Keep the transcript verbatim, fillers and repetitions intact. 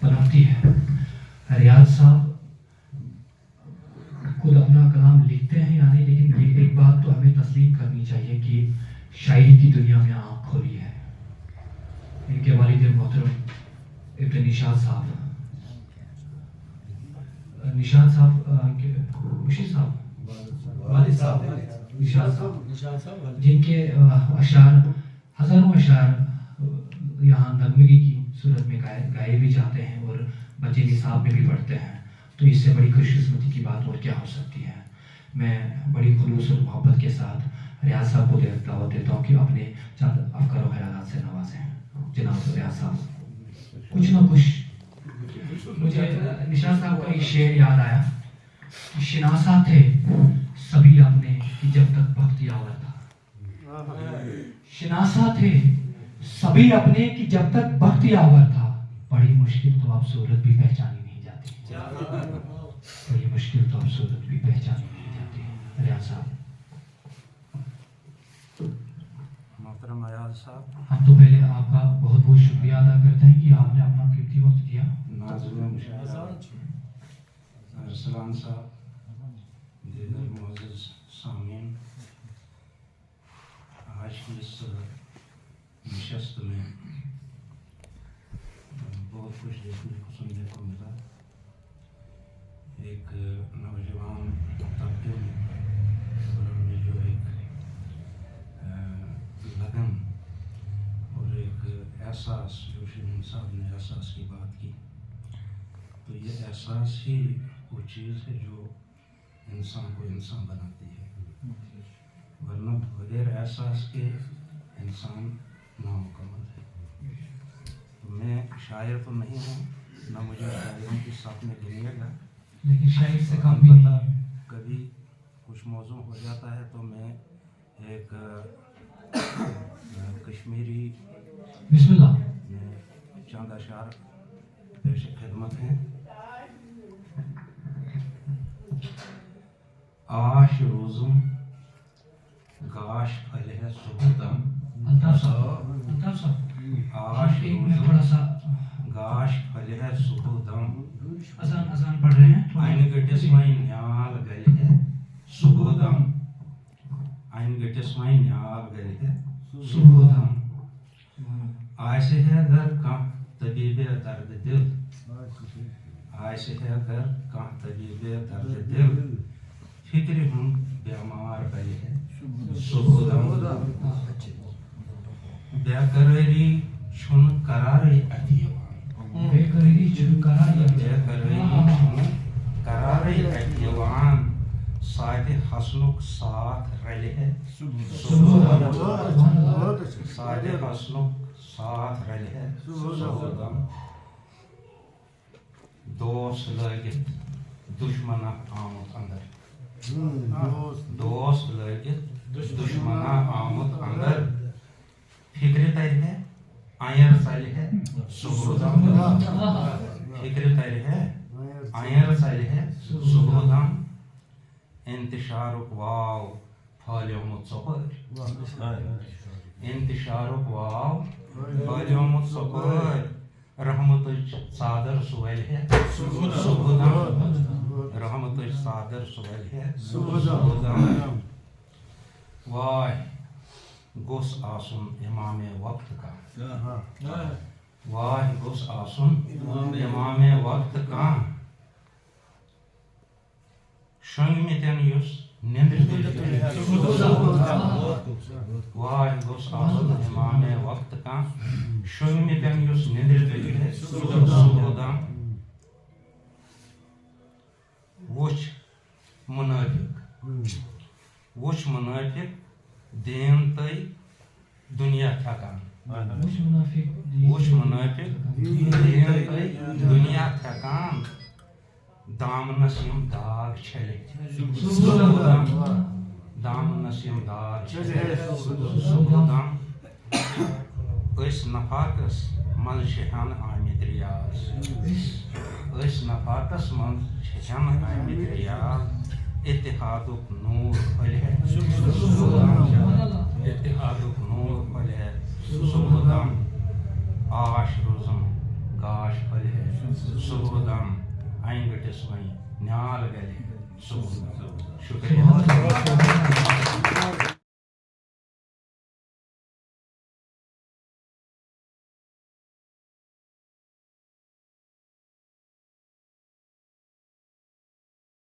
پنپتی ہے۔ ریاض صاحب خود اپنا کلام لکھتے ہیں یا نہیں، لیکن یہ ایک بات تو ہمیں تسلیم کرنی چاہیے کہ شاعری کی دنیا میں آنکھ کھلی ہے۔ ان کے والد محترم ابن نشاط صاحب، نشاط صاحب، آ، کے، مشیر صاحب، والد صاحب، نشاط صاحب، جن کے، آ، اشعار، ہزاروں اشعار، آ، یہاں نغمگی کی صورت میں گائے، گائے بھی جاتے ہیں اور بچے نصاب میں بھی پڑھتے ہیں۔ تو اس سے بڑی خوش قسمتی کی بات اور کیا ہو سکتی ہے؟ میں بڑی خلوص اور محبت کے ساتھ ریاض صاحب کو دے-، دعوت دیتا ہوں کہ اپنے چند افکار و خیالات سے نوازیں۔ جناب ریاض صاحب، کچھ نہ کچھ، مجھے نشاط صاحب کا ایک شعر یاد آیا کہ شناسا تھے سبھی اپنے کہ جب تک بخت یاور تھا۔ شناسا تھے سبھی اپنے کہ جب تک بخت یاور تھا، بڑی مشکل تو اب صورت بھی پہچانی نہیں جاتی۔ بڑی مشکل تو اب صورت بھی پہچانی نہیں جاتی۔ ریاض صاحب۔ محترم ایاز صاحب، ہم تو پہلے آپ کا بہت بہت شکریہ ادا کرتے ہیں کہ آپ نے اپنا قیمتی وقت دیا۔ ناظرین مشاہدہ، ارسلان صاحب، دیگر معزز سامعین، آج کی اس نشست میں بہت کچھ دیکھنے کو، سننے کو ملا۔ ایک نوجوان طبقے میں، اور ان میں جو ایک، آ، لگن اور ایک احساس، جو شمیم صاحب نے احساس کی بات کی، تو یہ احساس ہی وہ چیز ہے جو انسان کو انسان بناتی ہے، ورنہ بغیر احساس کے انسان نامکمل ہے۔ تو میں شاعر تو نہیں ہوں، نہ مجھے شاعروں کی صف میں گنیے گا۔ لیکن شاعر سے کم بھی نہیں۔ البتہ کبھی کچھ موزوں ہو جاتا ہے تو میں ایک، آ، کشمیری، بسم اللہ۔ میں چند اشعار پیش خدمت ہیں۔ آش روزم گاش پھلہِ ہے صبح دم۔ الطاف صاحب، الطاف صاحب، آش ایک منٹ، روزم تھوڑا سا۔ گاش پھلہِ ہے صبح دم۔ اذان، اذان پڑھ رہے ہیں، تھوڑا۔ انہِ گٔٹِس وۄنۍ نیال گلہِ ہے صبح دم۔ انہِ گٔٹِس وۄنۍ نیال گلہِ ہے صبح دم۔ آسہِ ہے گر کانٛہہ طبیبِ درد دل، آسہِ ہے گر کانٛہہ طبیبِ درد دل، فکرِ ہُنٛد بیمار بلہِ ہے صبح دم۔ بے قرٲری چھُنہٕ قرارٕے اَتھِ یِوان۔ بے قرٲری چھُنہٕ قرارٕے۔ بے قرٲری چھُنہٕ قرارٕے اَتھِ یِوان۔ ساتہِ حسنُک ساتھ رلہِ ہے صبح دم۔ ساتہِ حسنُک ساتھ رلہِ ہے صبح دم۔ دوست لٲگِتھ دُشمنا آمُت اندر۔ دوست لٲگِتھ دُشمنا آمُت اندر۔ فکرِ ترِ ہے اَیر ژلہِ ہے صبح دم۔ فکرِ ترِ ہے اَیر ژلہِ ہے صبح دم۔ انتشارُک واو پھٲلیومُت ژۄپٲرۍ۔ انتشارُک واو پھٲلیومُت ژۄپٲرۍ۔ رحمتٕچ ژادر سُہ ولہِ ہے صبح دم۔ رحمتٕچ ژادر سُہ ولہِ ہے صبح دم۔ واے گوٚژھ آسُن امامِ وقت کانٛہہ۔ واے گوٚژھ آسُن امامِ وقت کانٛہہ۔ شۄنٛگمٕتٮ۪ن یُس نیٚنٛدرِ تُلہِ۔ واے گوٚژھ آسُن امامِ وقت کانٛہہ۔ شۄنٛگمٕتٮ۪ن یُس نیٚنٛدرِ تُلہِ۔ صبح دم۔ وُچھ منٲفِق، وُچھ منٲفِق دیٖن تہٕ دُنیا تھٮ۪کان۔ وُچھ منٲفِق دیٖن وُچھ تہٕ منٲفِق دُنیا دیٖن تہٕ دُنیا تھٮ۪کان۔ دامنس یِم داغ چھٔلِتھ۔ صبح دم۔ دامنس یِم داغ چھٔلِتھ۔ صبح دم۔ أسۍ نفاقس منٛز چھِ ہٮ۪نہٕ آمٕتۍ ریاض۔ أسۍ نفاقس منٛز چھِ ہٮ۪نہٕ آمٕتۍ ریاض۔ اتحادُک نوٗر پھٔلہِ ہے۔ اتحادُک نوٗر پھٔلہِ ہے۔ صبح دم۔ آش روزم گاش پھٔلہِ ہے۔ یۄس وۄنۍ نیال گلہِ صبحن۔ شُکریہ۔